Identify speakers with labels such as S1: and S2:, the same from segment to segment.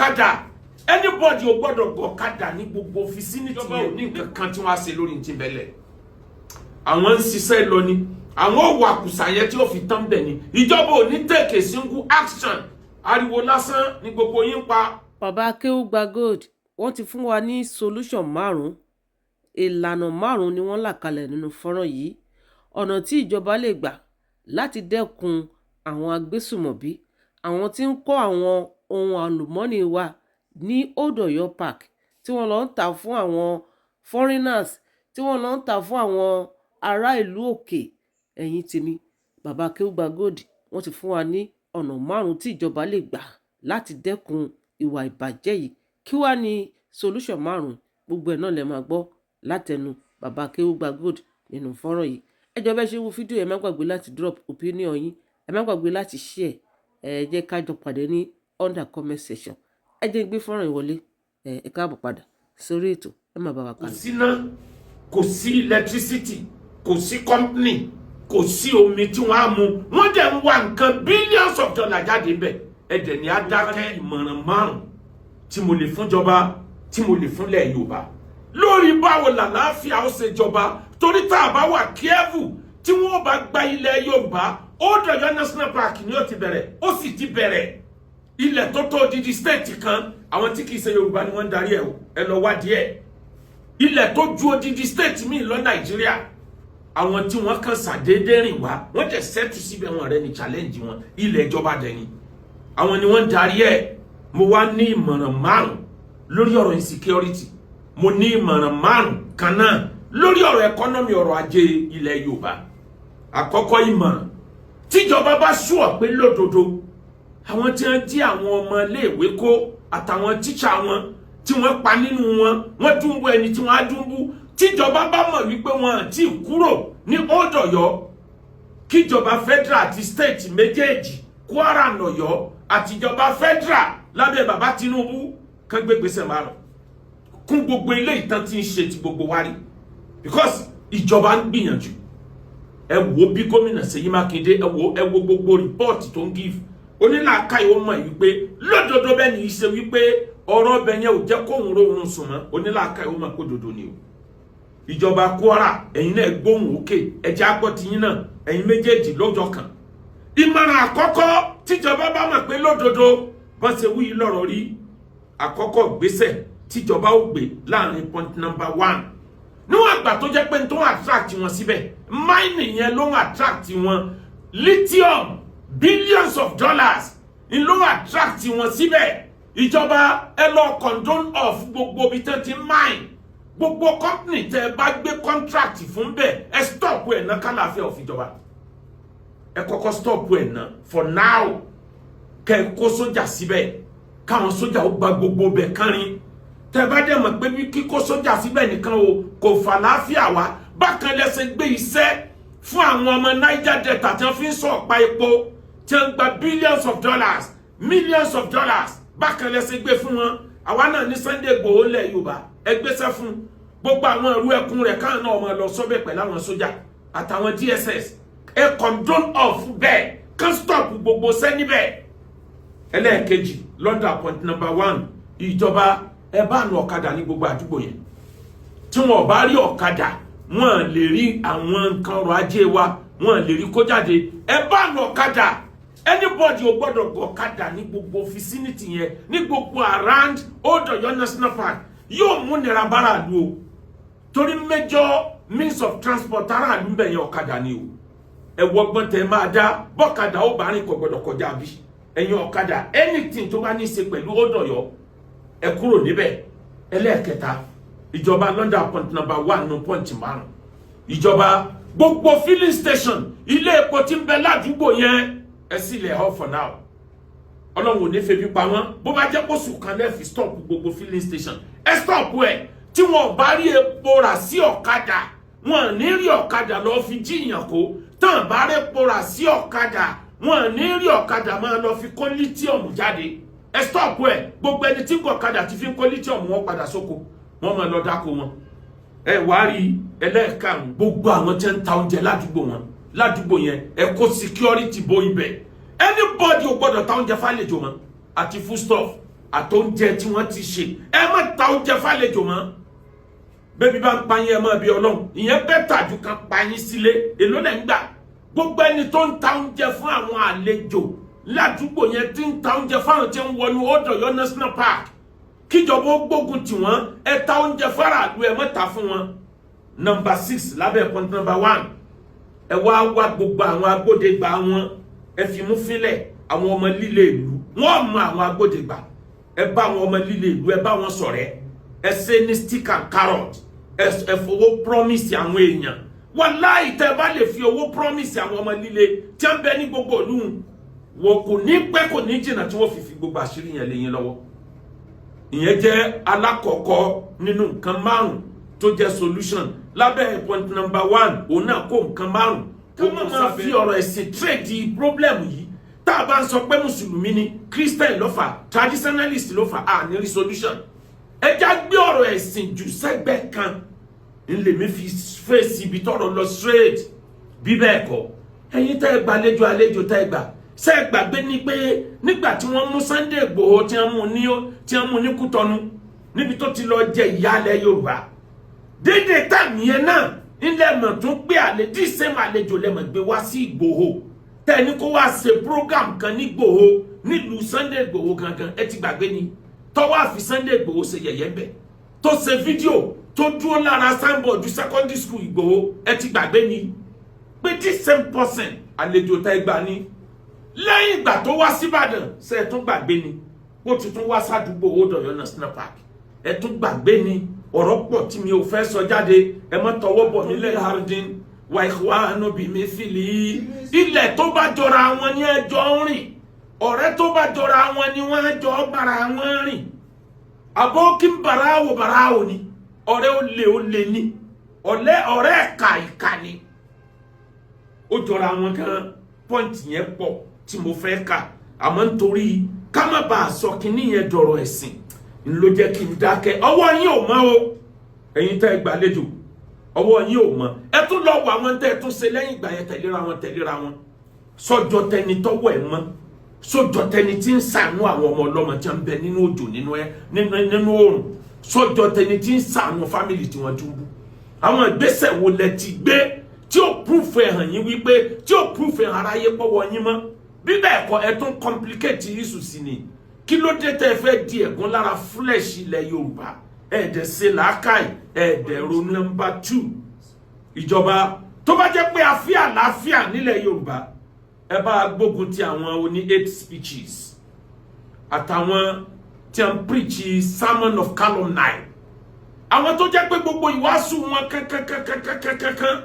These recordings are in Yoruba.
S1: Ọ̀kadà, anybody ò gbọ́dọ̀ gọ̀kadà ní gbogbo vicinity yẹn. Ò ní nǹkan kan tí wọ́n á ṣe lórí ti bẹ̀lẹ̀. Àwọn ń ṣiṣẹ́ lọ ni, àwọn ò wà kùsà yẹn tí ó fi tán bẹ̀ ni. Ìjọba ò ní take a single action. Ariwo lásán ni gbogbo yín pa.
S2: Bàbá Akeugbagold, wọ́n ti fún wa ní solution márùn-ún, ìlànà márùn-ún ni wọ́n là kalẹ̀ nínú fọ́nrán yìí, ọ̀nà tí ìjọba lè gbà láti dẹ́kun àwọn agbésùmọ̀bí, àwọn tí ń kó àwọn ohun àlùmọ́ọ́nì wa ní Old Ọ̀yọ́ Park, tí wọ́n lọ ń tà fún àwọn foreigners, tí wọ́n lọ ń tà fún àwọn ará ìlú òkè. Ẹ̀yìn tèmi, Bàbá Akeugbagold, wọ́n ti fún wa ní ọ̀nà márùn-ún tí ìjọba lè gbà láti dẹ́kun ìwà ìbàjẹ́ yìí. Kí wàá ní solution márùn-ún? Gbogbo ẹ̀ náà lè máa gbọ́ látẹnu Bàbá Akeugbagold nínú fọ́nrán yìí. Ẹ jọ̀ọ́, bẹ́ẹ̀ ṣe wo fídíò, ẹ má gbàgbé láti drop opinion yín, ẹ má gbàgbé láti share. Ẹ jẹ́ ká jọ pàdé ní under comment section. Ẹ jẹ́ gbé fọ́nrán yìí wọlé. Ẹ káàbọ̀ padà sórí ètò, ẹ má bá wa
S1: Kò
S2: kálọ.
S1: síná, kò sí electricity, kò sí company, kò sí omi tí wọ́n á mu. Wọ́n dẹ̀ ń wá nǹkan billions of dollars jáde ń bẹ̀. Ẹ dẹ̀ ní adákẹ́. Ìmọ̀ràn márùn tí mo lè fúnjọba, tí mo lè fúnlẹ̀ Yorùbá lórí báwo làlàáfíà ó ṣe jọba, torí tá a bá wà careful, tí wọ́n bá gba ilẹ̀ Yorùbá, Old Ọ̀yọ́ National Park ni ó ti bẹ̀rẹ̀, ó sì ti bẹ̀rẹ̀. Ilẹ̀ tó tó odidi state kan, àwọn tí kìí ṣe Yorùbá ni wọ́n ń darí ẹ̀ o. Ẹ lọ wádìí ẹ̀. Ilẹ̀ tó ju odidi state míì lọ Nàìjíríà, àwọn tí wọ́n kàn ṣàdédé rìn wá, wọ́n jẹ́ settle síbẹ̀, wọn rẹ ní challenge wọn. Ilẹ̀ ìjọba dẹ̀ ni, àwọn ni wọ́n ń darí ẹ̀. Mo wá ní ìmọ̀ràn márùn lórí ọ̀rọ̀ insecurity. Mo ní ìmọ̀ràn márùn kan náà lórí ọ̀rọ̀ economy, ọrọ̀ ajé ilẹ̀ Yorùbá. Àkọ́kọ́ ìmọ̀ràn, tíjọba bá sure pé lódodo àwọn tí wọ́n jí àwọn ọmọ iléèwé kó àtàwọn tíṣà wọn tí wọ́n pa nínú wọn, wọ́n dúnbú ẹni tí wọ́n á dúnbú, tíjọba bá mọ̀ wípé wọn àti kúrò ní Old Ọ̀yọ́, kíjọba federal àti state méjèèjì, Kwara, nỌ̀yọ́, àtijọba federal lábẹ́ bàbá Tinubu, kán gbé gbèsè márùn kún gbogbo ilé ìtàn tí ń ṣe ti gbogbo wa rí, because ìjọba ń gbìyànjú. Ẹ wo bí gómìnà Ṣèyí Mákindé, ẹ wo gbogbo report tó ń give. Onílàákàyè ó mọ̀ wípé lódodo bẹ́ẹ̀ ni í ṣe wípé ọ̀rọ̀ ọbẹ̀ yẹn ò jẹ́ kóhun róhun sùn mọ́. Onílàákàyè ó mọ̀ pé òdodo ni o. Ìjọba Kwara, ẹ̀yin náà gbóhùn òkè, ẹ̀jẹ̀ agbọ́tiyín náà, ẹ̀yin méjèèjì lọ́jọ́ kan. Ìmọ̀ràn àkọ́kọ́, tíjọba bá mọ̀ pé lódodo bọ́n ṣe wí lọ́rọ̀ rí, àkọ́kọ́ gbèsè tíjọba ó gbé láàrin point number one, níwọ̀n àgbà tó jẹ́ pé tó ń attract wọn síbẹ̀, mining yẹn ló ń attract wọn, lithium, billions of dollars ń ló ń attract wọn síbẹ̀, ìjọba, ẹ lọ cordon off gbogbo ibi tẹ́ ti mine. Gbogbo company tẹ́ ẹ bá gbé contract fún bẹ́ẹ̀, ẹ stop ẹ̀ ná, kálàáfíà òfìjọba. Ẹ kọ́kọ́ stop ẹ̀ ná for now, kẹ́ ẹ kó sójà síbẹ̀, káwọn sójà ó gba gbogbo bẹ̀ kánrin. Tẹ́ bá dẹ̀ mọ̀ pé bí kíkó sójà síbẹ̀ nìkan o kò fà láàfíà wá, bákan lẹ́sẹ̀ gbé iṣẹ́ fún àwọn ọmọ Niger Delta tí wọ́n fi ń sọ ọ̀pá epo, tí wọ́n gba billions of dollars, millions of dollars, bákan lẹ́sẹ̀ gbé fún wọn. Àwa náà ní Sunday Igboho lẹ̀ Yorùbá, ẹ gbéṣẹ́ fún gbogbo àwọn ìrú ẹkùn rẹ̀, káwọn náà máa lọ sọ́bẹ̀ pẹ̀lú àwọn sójà àtàwọn DSS. Ẹ cordon off bẹ́ẹ̀, kán stop gbogbo sẹ́ níbẹ̀. Ẹlẹ́ẹ̀kejì lọ́dà point number one, ìjọba, ẹ ban ọ̀kadà ní gbogbo àdúgbò yẹn. Tí wọn ò bá rí ọ̀kadà, wọn lè rí àwọn nǹkan ọrọ̀ ajé wa, wọn lè rí kó jáde. Ẹ ban ọ̀kadà. Anybody ò gbọ́dọ̀ gọ̀kadà ní gbogbo vicinity yẹn, ní gbogbo around Old Ọ̀yọ́ National Park. Yóò mú nira bára lu o, torí major means of transport aráàlú ń bẹ̀ yẹn, ọ̀kadà ni o. Ẹ wọgbọ́n tẹ máa dá bọ́kadà ó bá rìn, kò gbọ́dọ̀ kọjá bí ẹ̀yin ọ̀kadà. Anything tó bá ní í ṣe pẹ̀lú Old Ọ̀yọ́, ẹ kúrò níbẹ̀. Ẹlẹ́ẹ̀kẹta, ìjọba, London, point number one nù point márùn, ìjọba, gbogbo filling station, ilé epo tí ń bẹ ládùúgbò yẹn, ẹ sì lẹ̀ off for now. Ọlọ́run ò ní febi pa wọ́n. Bó bá jẹ́ kóṣù kan lẹ́ẹ̀fi stop gbogbo filling station, ẹ stop ẹ̀. Tí wọn ò bá rí epo rà sí ọ̀kadà, wọn ò ní rí ọ̀kadà lọ fi jíyàn kó. Tán bá rí epo rà sí ọ̀kadà, wọn ò ní rí ọ̀kadà máa lọ fi kó lithium jáde. Ẹ stop ẹ. Gbogbo ẹni tí ọ̀kadà ti fi ń kó lithium, wọn padà sóko, wọn máa lọ dáko wọn. Ẹ wá rí ẹlẹ́ẹ̀karùn, gbogbo àwọn tí ń ta oúnjẹ ládùúgbò wọn, ládùúgbò yẹn, ẹ kó security bo ibẹ̀. Anybody ò gbọ́dọ̀ ta oúnjẹ fálejò mọ́, àti foodstuff. Àtóúnjẹ tí wọ́n ti ṣe, ẹ má ta oúnjẹ fàlejò mọ́. Bébí bá ń pa yín, ẹ má bí Ọlọ́run. Ìyẹn better ju kan pa yín sílé. Èló lẹ́ ń gbà? Gbogbo ẹni tó ń ta oúnjẹ fún àwọn àlejò ládùúgbò yẹn, tí ń ta oúnjẹ fáwọn tí ń wọnú Old Ọ̀yọ́ National Park, kíjọba ó gbógun tì wọ́n. Ẹ ta oúnjẹ fáráàlú, ẹ má ta fún wọn. Number 6 lábẹ́ point number 1, ẹ wá wá gbogbo àwọn agbódegbà wọn, ẹ fi mú fílẹ̀. Àwọn ọmọ líle ìlú, wọ́n mọ àwọn agbódegbà. Ẹ bá àwọn ọmọ líle ìlú, ẹ bá wọn ṣọ̀rẹ́. Ẹ ṣe ní stick and carrot. Ẹ fowó promise àwọn èèyàn. Wàláì, tẹ́ bá lè fi owó promise àwọn ọmọ líle tí wọ́n bẹ ní gbogbo ìlú wọn, kò ní pẹ́, kò ní jìnnà tí wọ́n fi gbogbo àṣírí yẹn lé yín lọ́wọ́. Ìyẹn jẹ́ alákọ̀ọ́kọ́ nínú nǹkan márùn tó jẹ́ solution lábẹ́ point number 1. Òun náà kó nǹkan márùn. Ká má máa fi ọ̀rọ̀ ẹ̀sìn trade problem yìí. Tá a bá ń sọ pé mùsùlùmí ni, Christian ló fà, traditionalist ló fà á, ní rí solution. Ẹ já gbé ọ̀rọ̀ ẹ̀sìn jù sẹ́gbẹ́ kan. Ńlẹ̀mí fi fèsì ibi tọ́rọ̀ lọ straight. Bí bẹ́ẹ̀ kọ́, ẹ̀yin tẹ́ ẹ gbàlejò, àlejò tẹ́ ẹ gbà, ṣé ẹ gbàgbé ni pé nígbà tí wọ́n mú Sunday Igboho, tí wọ́n mú ní Kútọ́nù, níbi tó ti lọ jẹ ìyálẹ̀ Yorùbá, déédéé time yẹn náà ńlẹ̀ mọ̀ tún gbé àlejò same àlejò lẹ́mọ̀ gbé wá sí Ìgbòho, tẹ́ni kó wá ṣe program kan ní Ìgbòho, nílùú Sunday Igboho gangan. Ẹ ti gbàgbé ni? Tọ́wọ́ àfi Sunday Igboho ṣe yẹ̀yẹ́ bẹ̀, tó ṣe fídíò, tó dúró lára signboard secondary school Ìgbòho. Ẹ ti gbàgbé ni pé this same person, àlejò tá ẹ gbà ní, lẹ́yìn ìgbà tó wá síbàdàn, ṣe ẹ tún gbàgbé ni? Ó ti tún wá sádùúgbò Old Ọ̀yọ́ National Park. Ẹ tún gbàgbé ni? Ọ̀rọ̀ pọ̀ tí mi ò fẹ́ sọ jáde. Ẹ má tọwọ́ bọ̀ nílẹ̀. Hardin wà ìwánu bí mi fìlì. Ilẹ̀ tó bá jọra wọn ní ẹjọ́ ń rìn. Ọ̀rẹ́ tó bá jọra wọn ni wọ́n jọ bára wọn rìn. Àbókí bàráwò bàráwò ni. Ọ̀rẹ́ ó lè ní ọ̀lẹ́, ọ̀rẹ́ ẹ̀ka ìka ni. Ó jọra wọn gan. Point yẹn pọ̀ tí mo fẹ́ kà, àmọ́ nítorí ká má bàa sọ kínní yẹn dọ̀rọ̀ ẹ̀sìn ń ló jẹ́ kí n dákẹ́. Ọwọ́ yín ò mọ́ o. Ẹ̀yin tẹ́ ẹ gbàlejò, ọwọ́ yín ò mọ́. Ẹ tún lọ wọ àwọn tẹ́ ẹ tún ṣe lẹ́yìn ìgbà yẹn, tẹ̀léra wọn, tẹ̀léra wọn. Sọ́jọ́ tẹni tọ́wọ́ ẹ̀ mọ́, sọ́jọ́ tẹni tí ń ṣàánú àwọn ọmọ ọlọ́mọ tí wọ́n ń bẹ nínú òjò, nínú ẹ nínú nínú òrùn, sọ́jọ́ tẹni tí ń ṣàánú family tí wọ́n tún bú. Àwọn ìgbésẹ̀ wo lẹ ti gbé tí ó proof ẹ̀ hàn yín wípé, tí ó proof ẹ̀ hàn aráyé pọ́wọ́ yín mọ́? Bí bẹ́ẹ̀ kọ́, ẹ tún complicate issue sí ni. Kí ló dé tẹ́ ẹ fẹ́ di ẹ̀gún lára flesh ilẹ̀ Yorùbá? Ẹ̀ẹ́dẹ̀ ṣe làákàyè, ẹ̀ẹ́dẹ̀ ronú. Number 2, ìjọba, tó bá jẹ́ pé àfíà làáfíà nílẹ̀ Yorùbá, ẹ bá gbógun ti àwọn oní hate speeches àtàwọn tí a ń preach sermon of calumny, àwọn tó jẹ́ pé gbogbo ìwàásù wọn kankankankankankan,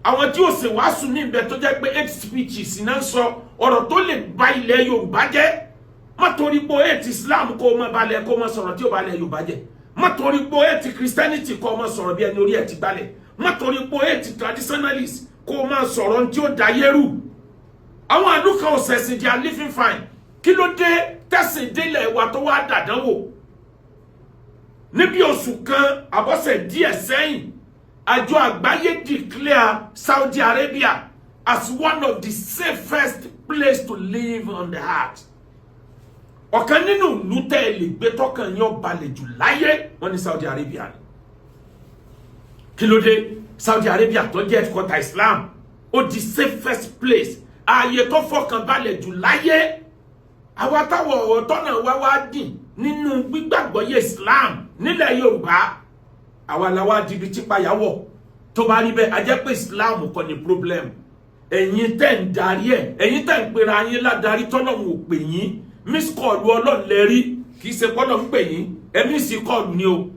S1: àwọn tí ó ṣe wàásù ní ibẹ̀, tó jẹ́ pé hate speeches náà ń sọ, ọ̀rọ̀ tó lè ba ilẹ̀ Yorùbá jẹ́. Má torí pé hate Islam, kó o má balẹ̀, kó o má sọ̀rọ̀ tí ó balẹ̀ Yorùbá jẹ́. Má torí pé hate Christianity, kó o má sọ̀rọ̀ bí ẹni orí ẹ̀ ti balẹ̀. Má torí pé hate traditionalist, kó o má sọ̀rọ̀ tí ó da yẹ́rù. Àwọn àdúkà ọ̀sẹ̀sìn, they are living fine. Kí ló dé tẹ̀sìn délẹ̀ wa tó wá dàdánwò? Níbi oṣù kan àbọ̀sẹ̀ díẹ̀ sẹ́yìn, àjọ àgbáyé declare Saudi Arabia as one of the safest place to live on the earth. Ọ̀kan nínú ìlú tẹ́ ẹ lè gbé tọkàn yín ó balẹ̀ jù láyé, wọ́n ní Saudi Arabia ni. Kí ló dé? Saudi Arabia tó jẹ́ headquarter Islam, ó di safest place, ààyè tó fọkàn balẹ̀ jù láyé. Àwa táwọn ọ̀rọ̀ tọ́nà wá wá dìn nínú gbígbàgbọ́yé Islam nílẹ̀ Yorùbá, àwa la wá di ibi tí payàwọ̀. Tó bá rí bẹ́ẹ̀, a jẹ́ pé Islam kọ́ ni problem. Ẹ̀yin tẹ́ ń darí ẹ̀, ẹ̀yin tẹ́ ń pera yín ládarí, tọ́lọ́run ò pè yín. Miss call Ọlọ́run lẹ rí, kì í ṣe pọ́lọ́ ń pè yín. Ẹ miss call ni o,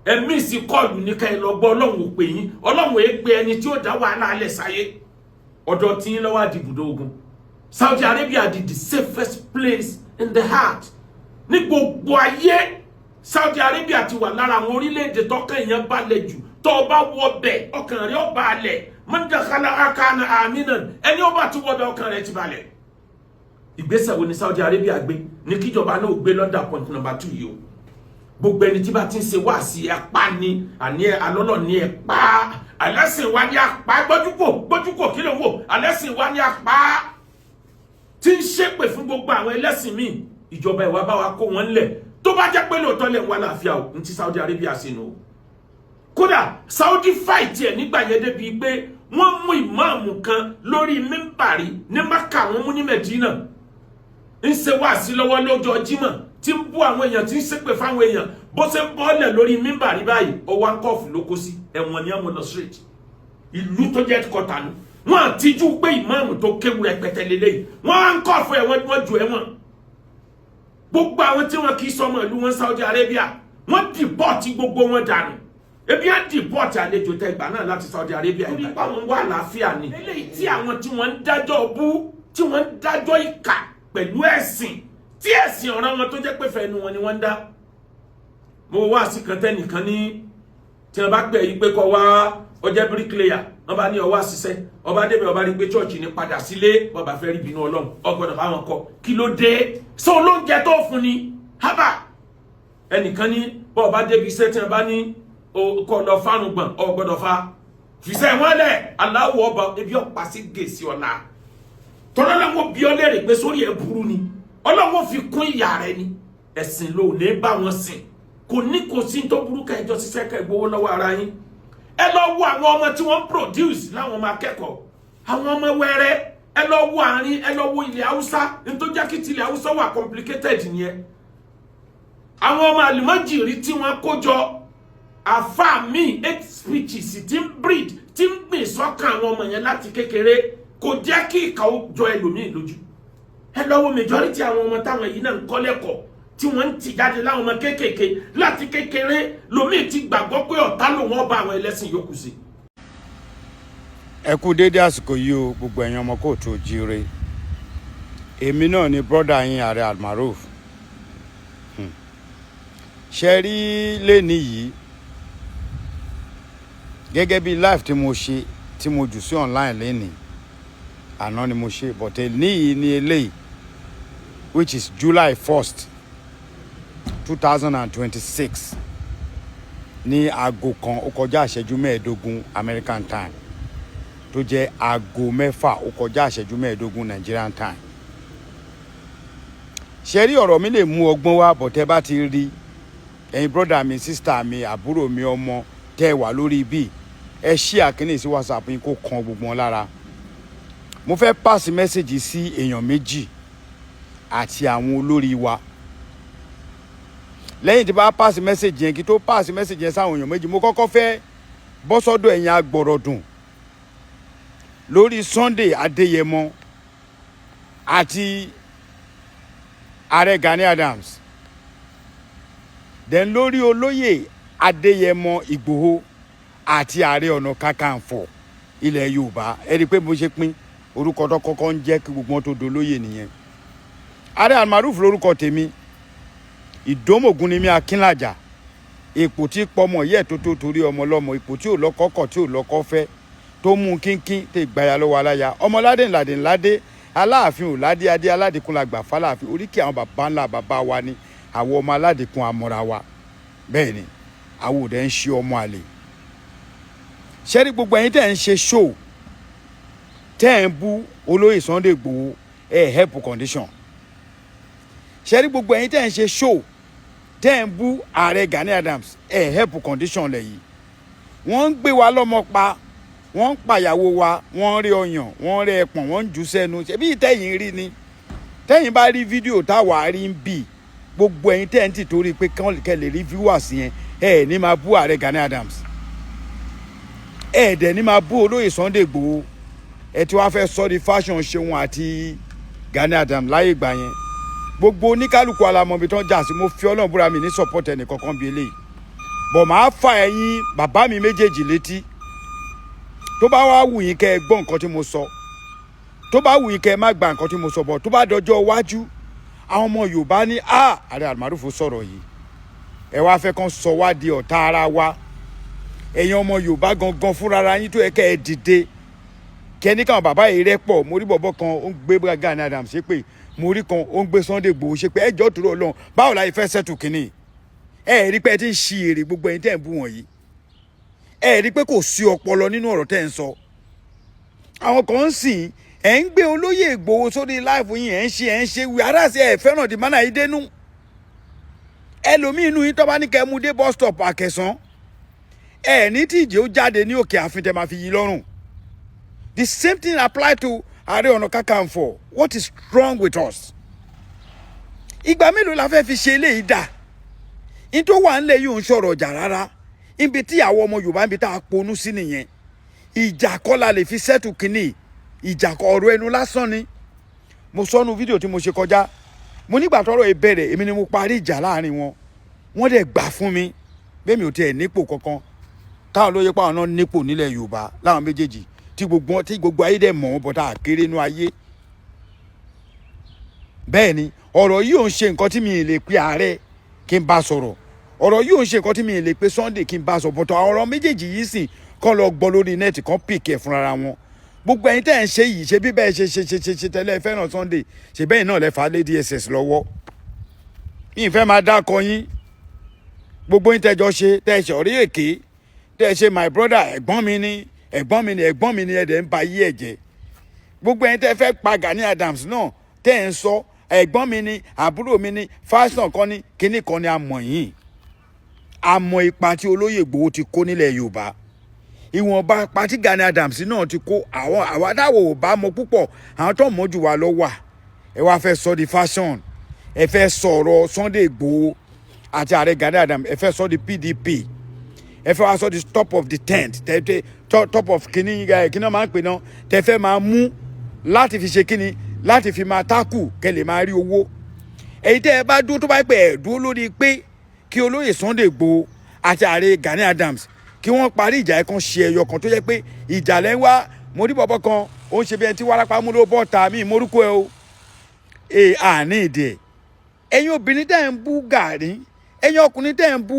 S1: ẹ miss call ní ká ẹ lọ gbọ́. Ọlọ́run ò pè yín. Ọlọ́run èé pe ẹni tí ó dá wàhálà alẹ̀ sáyé. Ọ̀dọ̀ tí yín lọ́wọ́ àdìbùdó ogun. Saudi Arabia di the safest place in the earth, ní gbogbo ayé. Saudi Arabia ti wà lára àwọn orílẹ̀-èdè tọ́kàn èèyàn balẹ̀ jù. Tó o bá wọ bẹ̀, ọkàn rẹ̀ ó balẹ̀. Man dakhala kana aminan. Ẹni ó bá ti wọ bẹ̀, ọkàn rẹ̀ ti balẹ̀. Ìgbésẹ̀ wo ni Saudi Arabia gbé ní kíjọba náà gbé lọ́dà point number 2 yìí o? Gbogbo ẹni tí bá ti ń ṣe wáàsí, ẹ̀pá ni àní alọ́lọ́ ní ẹ̀pá alẹ́sìn wa ní apá. Gbójúkò, gbójúkò, kí ló ń wò? Alẹ́sìn wa ní apá tí ń ṣépè fún gbogbo àwọn ẹlẹ́sìn míì. Ìjọba ìwà bá wa kó wọn lẹ̀. Tó bá jẹ́ pé lóòótọ́ lẹ̀ ń wá láàfíà o, ní ti Saudi Arabia sínú o. Kódà Saudi fight ẹ̀ nígbà yẹn débi pé wọ́n mú ìmáàmù kan lórí mímbàrí ní Maka, wọ́n mú ní Medina, ń ṣe wáàsí lọ́wọ́ lọ́jọ́ Jímọ̀, tí ń bú àwọn èèyàn, tí ń ṣépè fáwọn èèyàn. Bó ṣe ń bọ́ọ̀lẹ̀ lórí mímbàrí báyìí, ọwọ́ handcuff ló kó sí, ẹ̀wọ̀n ní ọmọ lọ straight. Ìlú tó jẹ́ kọta nù, wọ́n àtijú pé ìmáàmù tó kéwu rẹpẹtẹ lélẹ́yìí, wọ́n handcuff ẹ̀, wọ́n ju ẹ̀wọ̀n. Gbogbo àwọn tí wọn kì í sọmọ ìlú wọn Saudi Arabia, wọ́n deport gbogbo wọn dànù. Ebi á deport àlejò tẹ ìgbà náà láti Saudi Arabia. Torí pé àwọn wà láàfíà ni. Eléyìí tí àwọn tí wọ́n ń dájọ́ bú, tí wọ́n ń dájọ́ ìkà pẹ̀lú ẹ̀sìn, tí ẹ̀sìn ọ̀ràn wọn, tó jẹ́ pé fẹ́nu wọn ni wọ́n ń dá. Mo wá sí kan tẹ́nìkan ní tí wọ́n bá pè yí pé kọ́ wá ọjẹ́ bricklayer, wọ́n bá ní ọwọ́ àṣìṣe, ọba débẹ̀, ọba rí pé church ní, padà sílé. Bọ́ba fẹ́ rí bínú Ọlọ́run, ọgbọ́dọ̀ bá wọn kọ. Kí ló dé? Sọ olóúnjẹ tó fún ni hábà. Ẹnìkan ní bọ́ọ̀bá débi iṣẹ́, tí wọ́n bá ní kọ́ lọ fárùn gbọ̀n, ọgbọ́dọ̀ fa fìṣẹ́ wọn lẹ̀. Aláwọ̀ ọba ebi ọ̀pá sí gèsì ọ̀la tọ́lọ́lọ́wọ́ bí ọ léèrè pé sórí ẹ̀ burú ni. Ọlọ́wọ́ fi kún ìyá rẹ ni. Ẹ̀sìn ló ní bá wọn sìn, kò ní kò sí tó burú ká ẹjọ́ ṣiṣẹ́, ká gbowó lọ́wọ́ ara yín. Ẹ lọ wo àwọn ọmọ tí wọ́n ń produce láwọn ọmọ akẹ́kọ̀ọ́, àwọn ọmọ wẹ́rẹ́. Ẹ lọ wo àárín, ẹ lọ wo ilẹ̀ Haúsá. Nítorí jẹ́ kí tilẹ̀ Haúsá wà complicated nìyẹn. Àwọn ọmọ àlùmọ́jìrì tí wọ́n kó jọ, àfa mi, hate speeches tí ń breed, tí ń gbìn sọ́kàn àwọn ọmọ yẹn láti kékeré, kò jẹ́ kí ìkà ó jọ ẹlòmíì lójú. Ẹ lọ wo majority àwọn ọmọ táwọn yìí náà ń kọ́ lẹ́kọ̀ọ́, tí wọ́n ń tì jáde láwọn ọmọ kéékèèké láti kékeré, lomi ti gbàgbọ́ pé ọ̀tá lòun ọba àwọn ẹlẹ́sìn yòókù sí.
S3: Ẹ kú déédé àsìkò yìí o, gbogbo ẹ̀yin ọmọ káàárọ̀ oòjíire. Èmi náà ni brother yín, Ààrẹ Almaroof. Ṣe rí lẹ́ni yìí, gẹ́gẹ́ bí live tí mo ṣe, tí mo jù sí online lẹ́ni àná ni mo ṣe, but ní yìí ní eléyìí, which is July 1st, 2026, ní 1:25 American time, tó jẹ́ 6:25 Nigerian time. Ṣe rí, ọ̀rọ̀ mi lè mú ọgbọ́n wá, but tẹ́ bá ti rí, ẹ̀yin brother mi, sister mi, àbúrò mi, ọmọ tẹ́ wà lórí ibi, ẹ ṣí àkíní sí WhatsApp yín, kó kan gbogbo wọn lára. Mo fẹ́ pass message sí èèyàn méjì àti àwọn olórí wa. Lẹ́yìn tí bá pass message yẹn, kí tó pass message yẹn sáwọn èèyàn méjì, mo kọ́kọ́ fẹ́ bọ́ sọ́dọ̀ ẹ̀yin agbọ̀rọ̀dùn lórí Sunday Adéyẹmọ àti Ààrẹ Gani Adams, then lórí olóyè Adéyẹmọ Ìgbòho àti Ààrẹ Ọ̀nà Kakanfò ilẹ̀ Yorùbá. Ẹ rí i pé bó ṣe pín orúkọ tó kọ́kọ́ ń jẹ́ kí gbogbo wọn tó dolóyè nìyẹn. Ààrẹ Almaroof lórúkọ tèmi. Ìdómògùn ni mí, Akínlàjà, ipò tí pọmọ yẹ tó tó torí ọmọ lọmọ, ipò tí ò lọ́kọ kọ̀, tí ò lọ́kọ fẹ́, tó mú kínkín tẹ gbaya lọ́wọ́ aláya, ọmọládé ńládé ńládé, aláàfin ò ládé, adé aládìkún la gbà fáláàfin, oríkì àwọn bàbá ńlá bàbá wa ni. Àwọn ọmọ aládìkún amọ̀ra wa, bẹ́ẹ̀ ni àwọn òde ń ṣe ọmọ àlè. Ṣẹ́rí, gbogbo ẹ̀yin tẹ́ ń ṣe show, tẹ́ ẹ̀ ń bú olóyè Sunday Igboho, ẹ̀ help condition. Ṣẹ́rí, gbogbo ẹ̀yin tẹ́ ń ṣe show, tẹ́ ẹ̀ ń bú Ààrẹ Gani Adams, ẹ̀ help condition lẹ̀ yìí. Wọ́n ń gbé wa lọ́mọ pa, wọ́n ń pàyàwó wa, wọ́n ń rí ọyàn, wọ́n ń rí ẹpọ̀n, wọ́n ń jù sẹ́nu. Ṣebí tẹ́yìn rí ni? Tẹ́yìn bá rí fídíò táwa rí ń bì, gbogbo ẹ̀yin tẹ́ ń tì torí pé kẹ́ lè rí viewers yẹn, ẹ̀ ní máa bú Ààrẹ Gani Adams, ẹ̀ dẹ̀ ní máa bú olóyè Sunday Igboho. Ẹ tí wàá fẹ́ sọ di fashion ṣeun àti Gani Adams láyé ìgbà yẹn. Gbogbo oníkálukú alamọbi tó ń jà sí. Mo fi Ọlọ́run búra, mi ní support ẹnì kankan bíi eléyìí, bọ̀ máa fa ẹ̀yin bàbá mi méjèèjì létí. Tó bá wá wù yín kẹ́ ẹ gbọ́ nǹkan tí mo sọ, tó bá wù yín kẹ́ ẹ má gba nǹkan tí mo sọ, bọ̀ tó bá dọjọ́ iwájú, àwọn ọmọ Yorùbá ní a Ààrẹ Almaroof sọ̀rọ̀ yìí, ẹ wá fẹ́ kàn sọ wá di ọ̀tá ara wa. Ẹ̀yin ọmọ Yorùbá gangan fúnra yín tó yẹ kẹ́ ẹ dìde, kẹ́ ní káwọn bàbá yìí rẹ́pọ̀. Mo rí bọ̀bọ̀ kan, ó ń gbé Gani Adams ṣépè. Mo rí kan, ó ń gbé Sunday Igboho ṣépè. Ẹ jọ́ tó lọ́n, báwo la yìí fẹ́ settle kínní? Ẹ rí pé ẹ ti ń ṣi èrè. Gbogbo ẹ̀yin tẹ́ ń bú wọ̀nyí, ẹ rí pé kò sí ọpọlọ nínú ọ̀rọ̀ tẹ́ ń sọ. Àwọn kan ń sìn, ẹ̀ ń gbé olóyè Ìgbòho sórí live yín, ẹ̀ ń ṣe wí aráàsì, ẹ̀ fẹ́ràn di mánà yìí dénú. Ẹlòmíín inú yín, tó bá ní kẹ́ mú dé bus stop Àkẹsàn, ẹ ní tí ìjẹ́ ó jáde ní òkè ààfin tẹ́ máa fi yí lọ́rùn. The same thing apply to Ààrẹ Ọ̀nà Kakanfò. What is wrong with us? Ìgbà mélòó la fẹ́ fi ṣe eléyìí dà? Ní tó wà ńlẹ̀ yìí ò ń sọ̀rọ̀ ọjà rárá. Ibi tí àwọn ọmọ Yorùbá, níbi tá a ponú sí nìyẹn. Ìjà kọ́ la lè fi settle kínní. Ìjà kọ́, ọ̀rọ̀ ẹnu lásán ni. Mo sọnù fídíò tí mo ṣe kọjá, mo nígbà tọ́rọ̀ ìbẹ̀rẹ̀, èmi ni mo parí ìjà láàrin wọn. Wọ́n dẹ̀ gbà fún mi bẹ́ẹ̀. Mi ò tiẹ̀ nípò kankan táwọn lóye pa àwọn náà nípò nílẹ̀ Yorùbá láwọn méjèèjì tí gbogbo ayé dẹ̀ mọ̀ wọ́n bọ́tà àkéré inú ayé. Bẹ́ẹ̀ ni ọ̀rọ̀ yìí ò ń ṣe nǹkan tí mi lè pe ààrẹ kí n bá sọ̀rọ̀. Ọ̀rọ̀ yìí ò ń ṣe nǹkan tí mi lè pe Sunday kí n bá sọ̀rọ̀. Bọ́tà ọ̀rọ̀ méjèèjì yìí sìn kọ́ lọ gbọ́ lórí net kan, pick ẹ̀ fúnra wọn. Gbogbo ẹ̀yin tẹ́ ẹ̀ ń ṣe yìí, ṣe bí bẹ́ẹ̀ ṣe ṣe ṣe ṣe ṣe tẹ́lẹ̀ fẹ́ràn Sunday, ṣe bẹ́ẹ̀ náà lẹ fà á lé DSS lọ́wọ́. Mi ì fẹ́ máa dákọ yín. Gbogbo yín tẹ́jọ́ ṣe, tẹ́ ẹ ṣe ọ̀rí èké, tẹ́ ẹ ṣe my brother, ẹ̀gbọ́n mi ni, ẹ̀gbọ́n mi ni, ẹ̀gbọ́n mi ni, ẹ̀dẹ̀ ń ba yí ẹ̀ jẹ́. Gbogbo ẹ̀yin tẹ́ fẹ́ pa Gani Adams náà, tẹ́ ẹ̀ ń sọ ẹ̀gbọ́n mi ni, àbúrò mi ni, fashion kan ni, kinní kan ni, a mọ̀ yín. A mọ̀ ipa tí olóyè Ìgbòho ti kó nílẹ̀ Yorùbá, ìwọ̀nba ipa tí Gani Adams náà ti kó. Àwọn àwa dáwọ̀ ò bá mọ púpọ̀, àwọn tó mọ̀ jù wá lọ wà. Ẹ wá fẹ́ sọ di fashion, ẹ fẹ́ sọ̀rọ̀ Sunday Ìgbòho àti ààrẹ Gani Adams, ẹ fẹ́ sọ di PDP, ẹ fẹ́ wá sọ di top of the tent, tẹ top of kínní ẹ, kínní máa ń pè náà, tẹ fẹ́ máa mú láti fi ṣe kínní, láti fi máa tákù kẹ́ lè máa rí owó. Èyí tẹ́ ẹ bá dúró, tó bá pẹ́ ẹ̀ dúró lórí pé kí olóyè Sunday Igboho àti ààrẹ Gani Adams kí wọ́n parí ìjà ẹ̀ kan, ṣe ẹyọ kan tó jẹ́ pé ìjà lẹ́ ń wá. Mo rí bọ̀bọ̀ kan, ó ń ṣe bí ẹni tí wárápá mú ló bọ́ ta mí morúkọ ẹ o. Ee, àní ìdí ẹ̀. Ẹ̀yin obìnrin tẹ́ ń bú Gani, ẹ̀yin ọkùnrin tẹ́ ń bú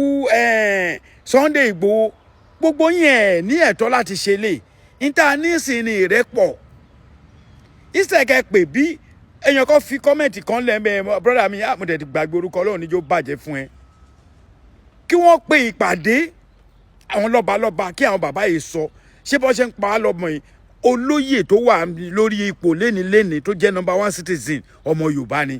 S3: Sunday Igboho, gbogbo yín ẹ̀ ní ẹ̀tọ́ láti ṣe lè níta nísìnyí ní ìrẹ́pọ̀ ìsẹ̀kẹ̀ pè bí èèyàn kan fi comment kan lẹ́mẹ̀. Brother mi, mo dẹ̀ ti gbàgbé orúkọ, Ọlọ́run níjó bàjẹ́ fún ẹ. Kí wọ́n pe ìpàdé àwọn lọ́balọ́ba, kí àwọn bàbá yìí sọ ṣé bọ́ ṣe ń pa á lọ́mọ yìí. Olóyè tó wà lórí ipò léni-léni tó jẹ́ number one citizen, ọmọ Yorùbá ni.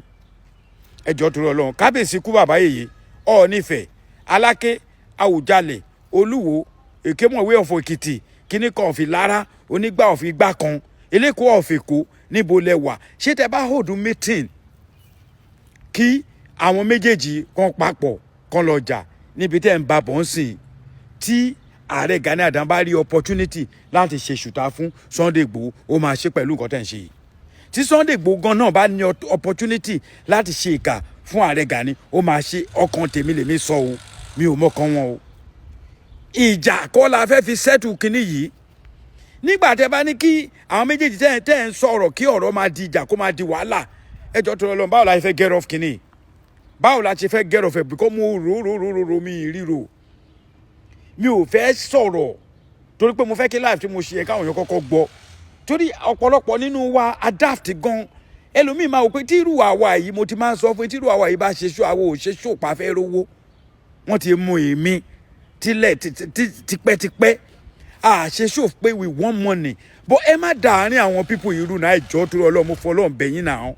S3: Ẹjọ́ tó lọ́lọ́run, kábíyèsí kú bàbá yèyé, Ọ̀ọ́nìfẹ̀, Aláké, Àwùjalẹ̀, Olúwo, Èkémọ̀wé ọ̀fọ̀ Èkìtì, kíní kan ọ̀fì lára onígbà ọ̀fì igbá kan, eléko ọ̀fìkó, níbo lẹ wà? Ṣé tẹ bá hold meeting kí àwọn méjèèjì kan papọ̀ kan lọ jà níbi tẹ́ ń ba bọ̀ ń sìn, tí ààrẹ Gani Adams bá rí opportunity láti ṣe ṣùtá fún Sunday Igboho, ó máa ṣe pẹ̀lú nǹkan tẹ̀ ń ṣe yìí. Tí Sunday Igboho gan náà bá ní opportunity láti ṣe ìkà fún ààrẹ Gani, ó máa ṣe. Ọkàn tèmi lèmi sọ o, mi ò mọ̀kàn wọn o. Ìjà kọ́ la fẹ́ fi settle kinní yìí. Nígbà tẹ́ bá ní kí àwọn méjèèjì tẹ́ ń sọ̀rọ̀, kí ọ̀rọ̀ máa di ìjà, kó máa di wàhálà, ẹjọ́ tó lọ, báwo la ṣe fẹ́ get off kinní? Báwo la ṣe fẹ́ get off ẹ̀? Because mo rò rò rò rò rò, mi ríro, mi ò fẹ́ sọ̀rọ̀ torí pé mo fẹ́ kí live tí mo ṣe yẹ káwọn èèyàn kọ́kọ́ gbọ́, torí ọ̀pọ̀lọpọ̀ nínú wa adapt gan. Ẹlòmíì máa wò pé tí irú àwa yìí, mo ti máa ń sọ fún tí irú àwa yìí bá ṣe ṣó, àwa ò ṣe ṣó pa fẹ́ rówó. Wọ́n ti mú èmi tilẹ̀ tipẹ́tipẹ́, à ṣe ṣó pé we want money, but ẹ má dàárín àwọn people yìí rú náà. Ìjọ tó lọ, mo fọlọ́ọ̀ bẹ̀yìn náà.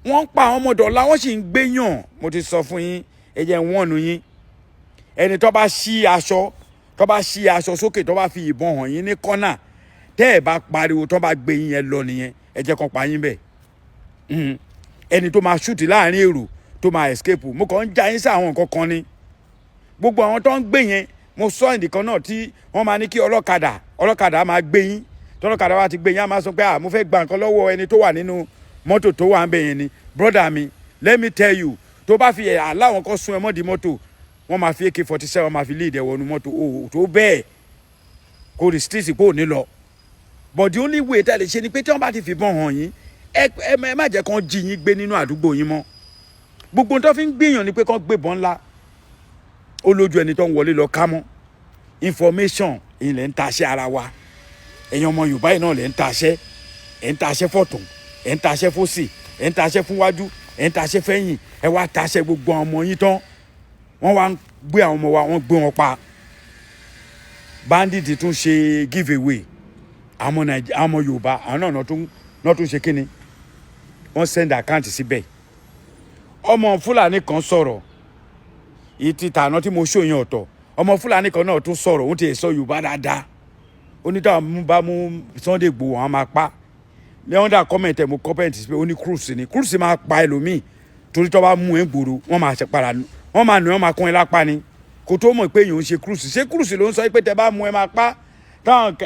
S3: Wọ́n ń pa àwọn ọmọdé ọ̀la, wọ́n sì ń gbéyàn. Mo ti sọ fún yín, ẹ jẹ́ wọ́n nu yín. Ẹni tó bá ṣí aṣọ, tó bá ṣí aṣọ sókè, tó bá fi ìbọn hàn yín ní kọ́nà, tẹ́ ẹ bá pariwo, tó bá gbé yín yẹn lọ nìyẹn. Ẹ jẹ́ kán pa yín bẹ́ẹ̀. Ẹni tó máa shoot láàrin èrò tó máa escape, mo kàn ń já yín sí àwọn nǹkan kan ni. Gbogbo àwọn tó ń gbé yẹn, mo sọ ìdìkan náà tí wọ́n máa ní kí ọlọ́kadà máa gbé yín. Tọ́lọ́kadà wa ti gbé yín, á máa sọ pé, "À, mo fẹ́ gba nǹkan lọ́wọ́ ẹni tó wà nínú mọ́tò tó wà ń bẹ̀ yẹn ni." Brother mi, let me tell you, tó bá fi aláwọn kan sún ẹ mọ́ di mọ́tò, wọ́n máa fi AK-47 máa fi lead ẹ wọnú mọ́tò o. Tó bẹ́ẹ̀ kò restrict kò ní lọ. But the only way tẹ́ lè ṣe ni pé tí wọ́n bá ti fìbọn hàn yín, ẹ má jẹ́ kán jí yín gbé nínú àdúgbò yín mọ́. Gbogbo tó fi ń gbìyàn ni pé kán gbébọn ńlá ó lójú ẹni tó ń wọlé lọ ká mọ́ information. Ilẹ̀ ń taṣẹ́ ara wa. Ẹ̀yin ọmọ Yorùbá yìí náà lẹ̀ ń taṣẹ́. Ẹ̀ ń taṣẹ́ fọ̀tún, ẹ̀ ń taṣẹ́ fòsì, ẹ̀ ń taṣẹ́ fúnwájú, ẹ̀ ń taṣẹ́ fẹ́yìn. Ẹ wá taṣẹ́ gbogbo àwọn ọmọ yín tán, wọ́n wá ń gbé àwọn ọmọ wa, wọ́n gbé wọn pa. Bandit tún ṣe give away àwọn ọmọ Yorùbá. Àwọn náà náà tún ṣe kíni, wọ́n send account síbẹ̀. Ọmọ Fúlàní kan sọ̀rọ̀. Ìtì tàná tí mo ṣó yẹn ọ̀tọ̀. Ọmọ Fúlàní kan náà tún sọ̀rọ̀, òun ti sọ Yorùbá dáadáa. Ó ní táwọn bá mú Sunday Igboho, àwọn máa pa. Ní under comment ẹ̀, mo comment sí pé ó ní cruise ni, cruise máa pa ẹlòmíì, torí tó bá mú ẹ gbòòrò, wọ́n máa ṣe padà, wọ́n máa nù ẹ́, wọ́n máa kún ẹ lápá ni kò tó mọ̀ pé èèyàn ń ṣe cruise. Ṣé cruise ló ń sọ pé tẹ bá mú ẹ máa pa, táwọn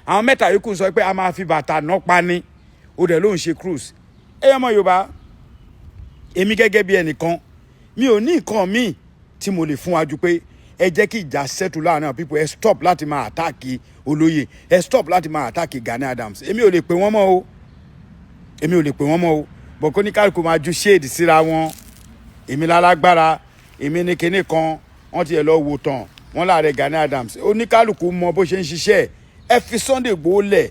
S3: àwọn mẹ́ta yòókù sọ pé a máa fi bàtà ná pa ni, ó dẹ̀ ló ń ṣe cruise? Ẹ yẹ ọmọ Yorùbá, èmi gẹ́gẹ́ bí ẹnìkan, mi ò ní nǹkan míì tí mo lè fún wa ju pé ẹ jẹ́ kí ìjà settle láàrin àwọn people. Ẹ stop láti máa attack olóyè, ẹ stop láti máa attack Gani Adams. Èmi ò lè pè wọ́n mọ́ o, èmi ò lè pè wọ́n mọ́ o, bọ̀ kó ní kálukú máa ju shade síra wọn. Èmi lálágbára, èmi ní kinní kan, wọ́n ti ẹ̀ lọ wò tán wọ́n láàrẹ Gani Adams. Oníkálukú mọ bó ṣe ń ṣiṣẹ́. Ẹ fi Sunday Igboho lẹ̀,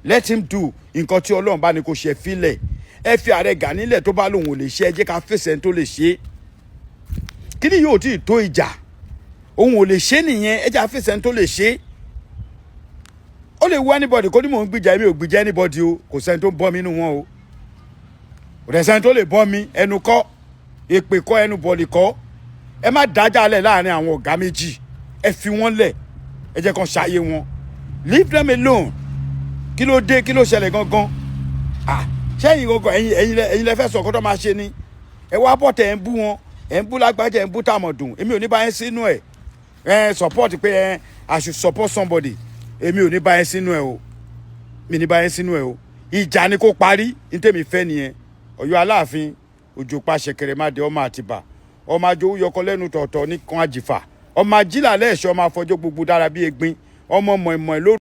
S3: let him do nǹkan tí Ọlọ́run bá ní kó ṣe. Fílẹ̀, ẹ fi ààrẹ Gani lẹ̀. Tó bá lòun ò lè ṣe, ẹ jẹ́ ká fèsì ẹni tó lè ṣe. Kíni yóò tí ì tó ìjà, òun ò lè ṣe nìyẹn. Ẹ jẹ́ ká fèsì ẹni tó lè ṣe. Ó lè wú anybody kó ní mò ń gbìjà. Èmi ò gbìjà anybody o. Kò sẹ́ni tó ń bọ́ mi nínú wọn o, kò dẹ̀ sẹ́ni tó lè bọ́ mi. Ẹnu kọ́, èpè kọ́, ẹnu bọ̀lì kọ́. Ẹ má dájà lẹ̀ láàrin àwọn ọ̀gá méjì. Ẹ fi wọ́n lẹ̀, ẹ jẹ́ kàn ṣàyè wọn. Leave them alone. Kí ló dé? Kí ló ṣẹlẹ̀ gangan? Ah, ṣẹ́yìn gangan, ẹ̀yin lẹ fẹ́ sọ kó tó máa ṣe ni. Ẹ wá bọ̀ tẹ̀, ẹ̀ ń bú wọn, ẹ̀ ń bú lágbájá, ẹ̀ ń bú tàmọ̀dùn. Èmi ò ní bá yẹn sínú ẹ̀. Ẹ support pé ẹ I should support somebody, èmi ò ní bá yẹn sínú ẹ̀ o, mi ní bá yẹn sínú ẹ̀ o. Ìjà ni kó parí, ní tèmi fẹ́ nìyẹn. Ọ̀yọ́ Aláàfin Òjò pa ṣẹ̀kẹ̀rẹ̀ má de, ọmọ Àtìbà, ọmọ àjò yọkọ lẹ́nu tọ̀tọ̀ ní kan àjìfà, ọmọ ajílà lẹ́ẹ̀ṣọ́, ọmọ afọjọ́ gbogbo dára bí egbin, ọmọ mọ̀ọ́mọ̀ lóru.